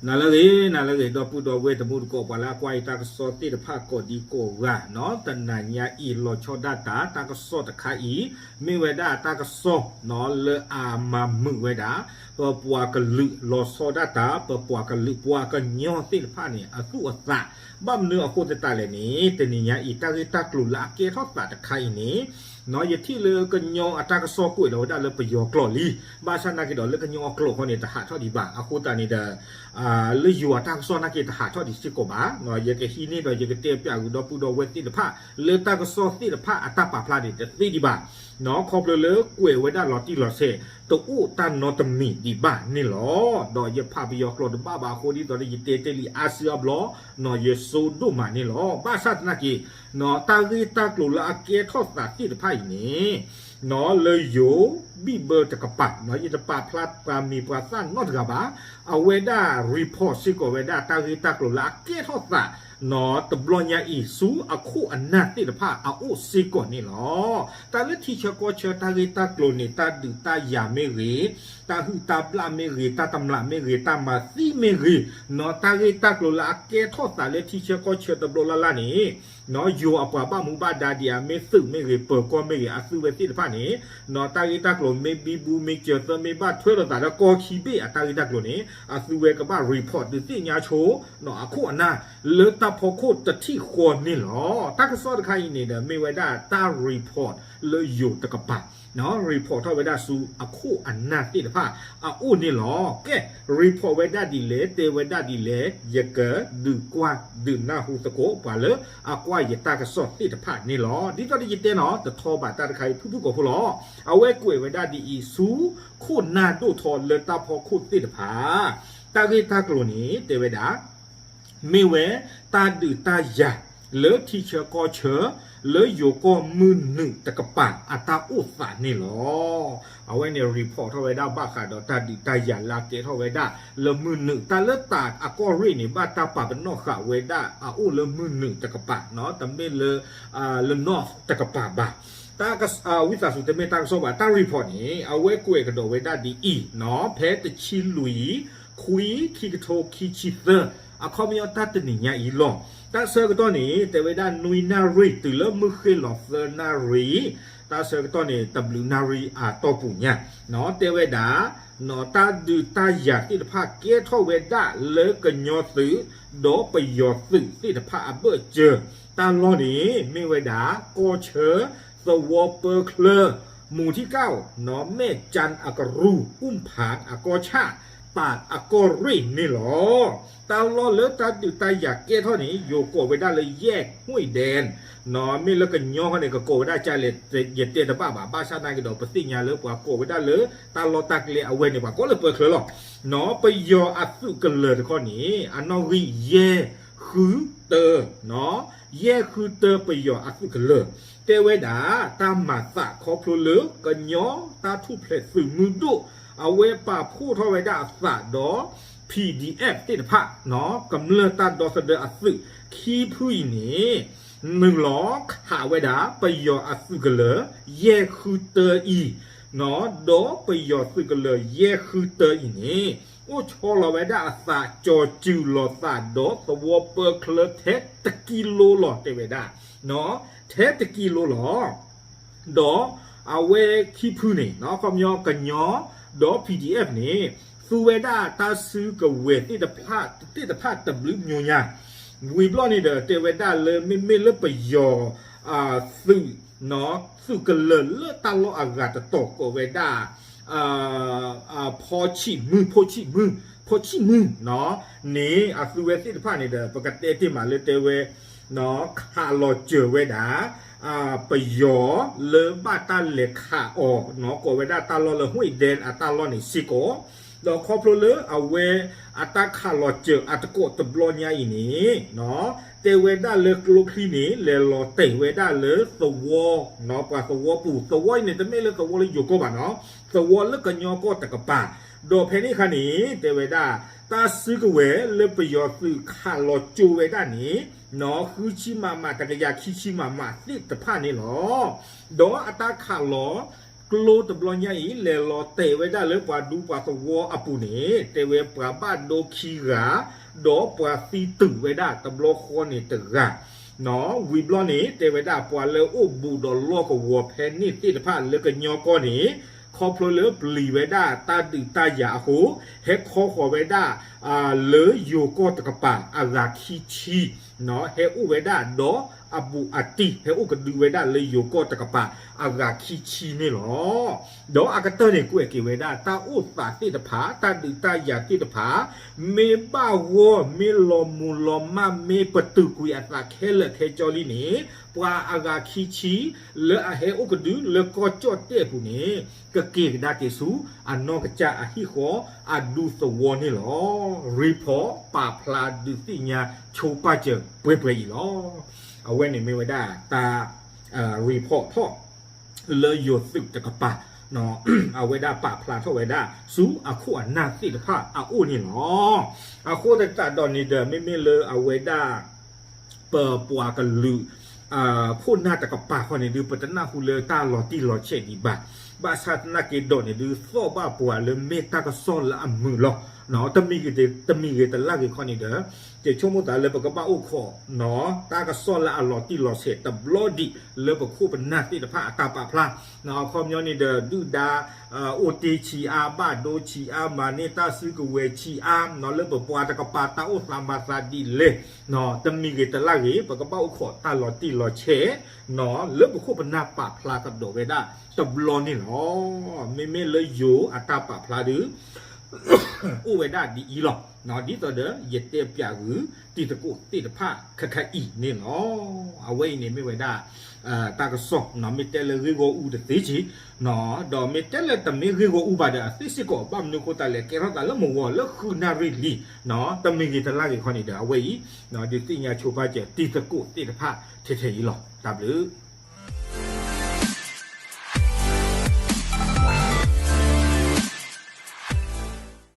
နၤလၢအဂ့ၤ နၤလၢအဂ့ၤ ဒီပုၢ်ဒီဝဲၢ်တံၤသကိး ပှၤလၢအကွၢ်ယတၢ်ကစီၣ်သ့ၣ်တဖၣ်ကိးဒံကိးဂၤနီၤ, တနၤညါအံၤလီၤဆီဒၣ်တၢ် တၢ်ကစီၣ်တခါအံၤ မ့ၢ်ဝဲဒၣ်တၢ်ကစီၣ်နီၤ လၢအမၤမုာ်ဝဲဒၣ် ပပှၤကလုာ်လီၤဆီဒၣ်တၢ် ပပှၤကလုာ်ပှၤကညီသ့ၣ်တဖၣ်န့ၣ် အသူၣ်အသး, ဘၣ်မနုၤအဃိသတးလဲၣ်န့ၣ် တနံၤညါအံၤ တၢ်ဂ့ၢ်တၢ်ကျိၤလၢအကဲထီၣ်သးတခါအံၤန့ၣ် ယထံၣ်လၢကညီအတၢ်ကစီၣ်ကွဲးလီၤဝဲဒၣ်လၢပယီၤကျိာ်လံ, ဘၣ်ဆၣ်နာ်က့ဒီးလၢကညီအကျိာ်ခီန့ၣ် တဟးထီၣ်ဒံးဘၣ်. အဃိသတးန့ၣ်ဒီး လၢယိၤအတၢ်ကစီၣ်နာ်က့တဟးထီၣ်ဒံးစ့ၢ်ကီးဘၣ်. ယကဟံးန့ၢ်ဒီးယကတဲပျးဂုာ်ဒီပုၢ်ဒီဝဲၢ်သ့ၣ်တဖၣ် လၢတၢ်ကစီၣ်သ့ၣ်တဖၣ်အတၢ်ပာ်ဖျါန့ၣ် တသ့ဒံးဘၣ်. ခီဖျိလၢကွဲးဝဲဒၣ်လီၤတံၢ်လီၤဆဲး တအိၣ်တၢ်နီတမံၤဒံးဘၣ်န့ၣ်လီၤ. ဒီးယဖးပယီၤကျိာ်တဘၣ်ဘၣ်အဃိ ဒ်သိးဒီးယတဲတ့ၢ်လံအါစုအါဘျီ နီၤ ယစိဒိၣ်မးန့ၣ်လီၤ. ဘၣ်ဆၣ်သနာ်က့ တၢ်ဂ့ၢ်တၢ်ကျိၤလၢအကဲထီၣ်သးသ့ၣ်တဖၣ်အံၤန့ၣ် လၢယိၤဘံၣ်ဘၢတကပၤ ယတပာ်ဖျါပှၤမံၤပှၤသၣ်နီတဂၤဘၣ်. အဝဲဒၣ် report စ့ၢ်ကီးဝဲဒၣ်တၢ်ဂ့ၢ်တၢ်ကျိၤလၢအကဲထီၣ်သး တဘျီညါအံၤ ဆူအခိၣ်အနၢ်သ့ၣ်တဖၣ်အအိၣ်စ့ၢ်ကီးန့ၣ်လီၤ. တၢ်လၢထံဆၢကီၢ်ဆၢတၢ်ဂ့ၢ်တၢ်ကျိၤန့ၣ် တၢ်ဒုးတၢ်ယၤမ့ၢ်ဂ့ၤ, တၢ်ဟုၣ်တၢ်ဘျၣ်မ့ၢ်ဂ့ၤ, တၢ်တမျးမ့ၢ်ဂ့ၤ, တၢ်မၤသံမ့ၢ်ဂ့ၤ, တၢ်ဂ့ၢ်တၢ်ကျိၤလၢအကဲထီၣ်သးလၢထံဆၢကီၢ်ဆၢတဘျီလၢ်လၢ်န့ၣ် ယိၤအပှၤဘၣ်မူဘၣ်ဒါဒံး အမ့ၢ်သုးမ့ၢ်ဂ့ၤ ပၢၤကီၢ်မ့ၢ်ဂ့ၤ အသုဝဲသ့ၣ်တဖၣ်န့ၣ် တၢ်ဂ့ၢ်တၢ်ကျိၤမ့ၢ်ဘံဘူမ့ၢ်စၢၤသၢမ့ၢ်ဘၣ်ထွဲလိာ်သးလၢကီၢ်ခံဘ့ၣ်အတၢ်ဂ့ၢ်တၢ်ကျိၤန့ၣ် အသုဝဲကဘၣ် report ဒုးသ့ၣ်ညါဆိ အခိၣ်အနၢ် လၢတၢ်ဖီခိၣ်တထံၣ်ဃီန့ၣ်လီၤ. တၢ်ကစီၣ်တခါအံၤန့ၣ်ဒီး မ့ၢ်ဝဲဒၣ်တၢ် report လၢယိၤတကပၤ report ထီၣ်ဝဲဒၣ်ဆူအခိၣ်အနၢ်သ့ၣ်တဖၣ်အအိၣ်န့ၣ်လီၤ. ကဲ report ဝဲဒၣ်ဒ်လဲၣ် တဲဝဲဒၣ်ဒ်လဲၣ် ယကဒုးကွၢ်ဒုးနၢ်ဟူသကိး ပှၤလၢအကွၢ်ယတၢ်ကစီၣ်သ့ၣ်တဖၣ်န့ၣ်လီၤ. ဒ်သိးဒီးယတဲနီၤ တထီဘၣ်တၢ်တခါအံၤ ဖုၣ်ဖုၣ်ကိာ်ဖိလီၤ. အဝဲကွဲးဝဲဒၣ်ဒ်အံၤ ဆူခိၣ်နၢ်ဒိၣ်ထီလၢတၢ်ဖီခိၣ်သ့ၣ်တဖၣ် တၢ်ဂ့ၢ်တၢ်ကျိၤန့ၣ် တဲဝဲဒၣ် မ့ၢ်ဝဲတၢ်ဒုးတၢ်ယၤ လၢထံဆၢကီၢ်ဆၢ လၢယိၤကီၢ်မုၢ်နုာ်တကပၤအတၢ်အိၣ်သးန့ၣ်လီၤ. အဝဲန့ၣ် report ထီၣ်ဝဲဒၣ်ဘၣ်ဃးဒီးတၢ်ဒုးတၢ်ယၤလၢအကဲထီၣ်ဝဲဒၣ်လၢမုၢ်နုာ် တၢ်လၢတၢ်အကီၢ်ရ့ၣ်န့ၣ် ဘၣ်တၢ်ပာ်ပနီၣ်ဃာ်ဝဲဒၣ်အအိၣ်လၢမုၢ်နုာ်တကပၤနီၤ တမ့ၢ်လၢ လၢ north တကပၤဘၣ်. တၢ်က ဝံသးစူၤ တမ့ၢ်တၢ်ကစီၣ်ဘၣ် တၢ် report န့ၣ် အဝဲကွဲးကဒီးဝဲဒၣ်ဒ်အံၤနီၤ ဖဲတဆံလွံၢ် ခွံ ခံကထိခံဆံသၢ အခီပညီတၢ်တနံၤညါအံၤလီၤ. တၢ်ဆၢကတီၢ်န့ၣ် တဲဝဲဒၣ်နွံနၣ်ရံၣ် တုၤလၢမုၢ်ဃ့ၢ်လီၤသၢနၣ်ရံၣ် တၢ်ဆၢကတီၢ်န့ၣ် တဘျုးနၣ်ရံၣ်အတီၢ်ပူၤညါ တဲဝဲဒၣ် တၢ်ဒုးတၢ်ယၤသ့ၣ်တဖၣ်ကဲထီၣ်ဝဲဒၣ်လၢကညီသုး ဒီးပယီၤသုးသ့ၣ်တဖၣ်အဘၢၣ်စၢၤ တၢ်လီၢ်န့ၣ် မ့ၢ်ဝဲဒၣ် ကီၢ်ဆၢ သဝီပၢချၢ မူၤထံကၣ် မဲၢ်ကၠၣ်အကရူၢ် အူၣ်ဖၣ်အကီၢ်ဆၣ် ပၢ်အကီၢ်ရ့ၣ်န့ၣ်လီၤ. တၢ်လီၢ်လၢတၢ်ဒုးတၢ်ယၤကဲထီၣ်န့ၣ် ယိၤကိးဝဲဒၣ်လၢ ယဲၢ်ဟူၣ်ဒဲၣ် မ့ၢ်လၢကညီခီန့ၣ် ကကိးဝဲဒၣ်ကလဲၣ် ယတဲတဘၣ်ဘၣ် ဘၣ်ဆၣ်နာ်က့ဒီး ပသ့ၣ်ညါလၢပှၤကိးဝဲဒၣ်လၢ တၢ်လီၢ်တၢ်ကျဲအဝဲန့ၣ် ပှၤကိးလၢပၢချၢလီၤ. ပယီၤအသုးကလၢၤတခီန့ၣ် အနီၣ်ဂံၢ်ယဲၢ်ဃုတၢ ယဲၢ်ဃုတၢပယီၤအသုးကလၢၤ တဲဝဲဒၣ် တၢ်မၤသးခီဖျိလၢ ကညီတၢ်ထူၣ်ဖျဲးသုးမုၢ်ဒိၣ် အဝဲပာ်ဖှိၣ်ထီၣ်ဝဲဒၣ်အသးဒီး PDF သ့ၣ်တဖၣ် ကမျၢၢ်တၢ်ဒီသဒၢအသုး ခံဖုအံၤန့ၣ် နုာ်လီၤခးဝဲဒၣ် ပယီၤအသုးကလၢၤ ယဲၢ်ဃုတၢအံၤ ဒီးပယီၤသုးကလၢၤ ယဲၢ်ဃုတၢအံၤန့ၣ် အိၣ်ဆီလီၤဝဲဒၣ်အသး ကၠီၤစုၤလီၤသးဒီးသဝီပၢချၢထဲတကံလိလီၤ တဲဝဲဒၣ် ထဲတကံလိလီၤ. ဒီးအဝဲခံဖုန့ၣ် ခီပညီကညီ ဒီး PDF န့ၣ် သူဝဲဒၣ်တၢ်စုကဝဲၤသ့ၣ်တဖၣ် သ့ၣ်တဖၣ်တဘျုးမိညါ ဝံၤဘျီန့ၣ်ဒီး တဲဝဲဒၣ်လၢမ့မ့ၢ်လၢပယီၤ သုး သုးကလၢၤလၢတၢ်လီၢ်အဂၤတတီၤကိးဝဲဒၣ် ဖီဆံးမုၢ် ဖိဆံးမုၢ် ဖိဆံးမုၢ် န့ၣ် အသုဝဲသ့ၣ်တဖၣ်န့ၣ်ဒီး ပကတဲတ့ၢ်မးလၢတဲဝဲ ခးလီၤစၢၤဝဲဒၣ် ပယီၤလၢဘၣ်တၢ်လဲၤခးအီၤ ကိးဝဲဒၣ်တၢ်လီၢ်လၢ ဟူၣ်ဒဲၣ် အတၢ်လီၢ်န့ၣ်စ့ၢ်ကီး ဒီးခီဖျိလၢအဝဲအတၢ်ခးလီၤစၢၤအတကိးတဘျီညါအံၤန့ၣ် တဲဝဲဒၣ်လၢကျိချံန့ၣ် လဲၤလီၤတဲာ်ဝဲဒၣ်လၢသဝီ ပှၤသဝီပူၤ သဝီအံၤန့ၣ် တမ့ၢ်လၢသဝီလၢယိၤကီၢ်ဘၣ်နီၤ သဝီလၢကညီကီၢ်တကပၤ ဒီးဖဲန့ၣ်အခါန့ၣ် တဲဝဲဒၣ် တၢ်စုကဝဲၤလၢပယီၤသုးခးလီၤကၠိဝဲဒၣ်န့ၣ် ဃုဆံမးမး တကယၤခံဆံမးမးသ့ၣ်တဖၣ်န့ၣ်လီၤ. ဒီးအတၢ်ခးလီၤ ကျိတဘျီညါအံၤ လဲၤလီၤတဲာ်ဝဲဒၣ်လၢပှၤဒူပှၤသဝီအပူၤန့ၣ် တဲဝဲပှၤဘၣ်ဒိခံဂၤ ဒီးပှၤသံတုာ်ဝဲဒၣ်တဘျီဃီန့ၣ်တဂၤ ဝံၤဘျီန့ၣ် တဲဝဲဒၣ်ပှၤလၢအိၣ်ဘူးဒီးလီၢ်ကဝီၤဖဲန့ၣ်သ့ၣ်တဖၣ်လၢကညီကီၢ်န့ၣ် ခီဖျိလၢပျံၤဝဲဒၣ်တၢ်ဒုးတၢ်ယၤအဃိ ဟဲခီဃီၤဝဲဒၣ် လၢယိၤကီၢ်တကပၤအဂၤခံဆံ ဟဲအိၣ်ဝဲဒၣ်ဒီးအဘူးအတံၢ် ဟဲအိၣ်ကဒုဝဲဒၣ်လၢယိၤကီၢ်တကပၤအဂၤခံဆံန့ၣ်လီၤ. ဒီးအကတၢၢ်န့ၣ် ကွဲးက့ၤဝဲဒၣ် တၢ်အိၣ်သးသ့ၣ်တဖၣ် တၢ်ဒုးတၢ်ယၤသ့ၣ်တဖၣ် မ့ၢ်ဘၣ်ဂီၢ် မ့ၢ်လီၤမူၤလီၤမၢ် မ့ၢ်ပတုာ်ကွံာ်အသးခဲလၢာ်ခဲဆ့လံန့ၣ် ပှၤအဂၤခံဆံ လၢအဟဲအိၣ်ကဒုလၢကီၢ်ကၠီၣ်တဲၣ်အပူၤန့ၣ် ကက့ၤကဒါက့ၤဆူ အနီၢ်ကစၢ်အဟံၣ်ဃီအဒူသဝီန့ၣ်လီၤ. ရံဖီၣ်ပာ်ဖျါဒုးသ့ၣ်ညါဆိပာ်စၢၤပှဲၤပှဲၤအံၤလီၤ. အဝဲန့ၣ်မ့ၢ်ဝဲဒၣ်တၢ် ရံဖီၣ်ထီၣ် လၢယိၤသုးတကပၤ အဝဲဒၣ်ပာ်ဖျါထီၣ်ဝဲဒၣ် ဆူအခိၣ်အနၢ်သ့ၣ်တဖၣ်အအိၣ်န့ၣ်လီၤ. အဃိသတးဒီးန့ၣ်ဒီး မ့မ့ၢ်လၢအဝဲဒၣ် ပပှၤကလုာ် ခိၣ်နၢ်တကပၤဃီန့ၣ်ဒုး ပတနၢ်ဟူလၢတၢ်လီၤတံၢ်လီၤဆဲးဒံးဘၣ်. ဘၣ်ဆၣ်သနာ်က့ဒီးန့ၣ်ဒုး သီၣ်ဘၣ်ပှၤလၢမ့ၢ်တၢ်ကစီၣ်လၢအမုာ်လီၤ. တမံၤဂ့ၤတလၢ်ဂ့ၤခီန့ၣ်ဒီး ယဆိကမိၣ်သးလၢပကဘၣ်အိၣ်ခိး တၢ်ကစီၣ်လၢအလီၤတံၢ်လီၤဆဲးတဘျီဒံး လၢပခိၣ်ပနၢ်သ့ၣ်တဖၣ်အတၢ်ပာ်ဖျါ အခီပညီန့ၣ်ဒီး ဒုၣ်ဒါ အိၣ်တ့ၢ်ဆံးအါ ဘၣ်ဒိဆံးအါ မၤန့ၢ်တၢ်စုကဝဲၤဆံးအါ လၢပပှၤတကပၤတၢ်အိၣ်သးမၤသးဒ်လဲၣ် တမံၤဂ့ၤတလၢ်ဂ့ၤ ပကဘၣ်အိၣ်ခိးတၢ်လီၤတံၢ်လီၤဆဲး လၢပခိၣ်ပနၢ်ပာ်ဖျါကဒီးဝဲဒၣ်တဘျီန့ၣ်လီၤ. မ့မ့ၢ်လၢယိၤအတၢ်ပာ်ဖျါဒုး အိၣ်ဝဲဒၣ်ဒ်အံၤလီၤ. ဒ်သိးဒီး ယတဲပၠးဂုာ်တံၤသကိးသ့ၣ်တဖၣ်ခဲခါအံၤန့ၣ်လီၤ. အဝဲအံၤန့ၣ်မ့ၢ်ဝဲဒၣ် တၢ်ကစီၣ် မ့ၢ်တဲလၢဂ့ၢ်ဂီၢ်အူတသ့က့ၤ ဒီးမ့ၢ်တဲလၢတမ့ၢ်ဂ့ၢ်ဂီၢ်အူဘၣ်ဒီး အသ့စ့ၢ်ကီး ဘၣ်မနုၤအဃိသတးလဲၣ် ကဲထီၣ်သးလၢမုၢ်ဂီၤလၢဃုနၣ်ရံၣ်လံ တမံၤဂ့ၤတလၢ်ဂ့ၤခီန့ၣ်ဒီး အဝဲအံၤ ဒုးသ့ၣ်ညါဆိပာ်စၢၤတံၤသကိးသ့ၣ်တဖၣ်ထဲထဲအံၤလီၤ. တၢ်ဘျုး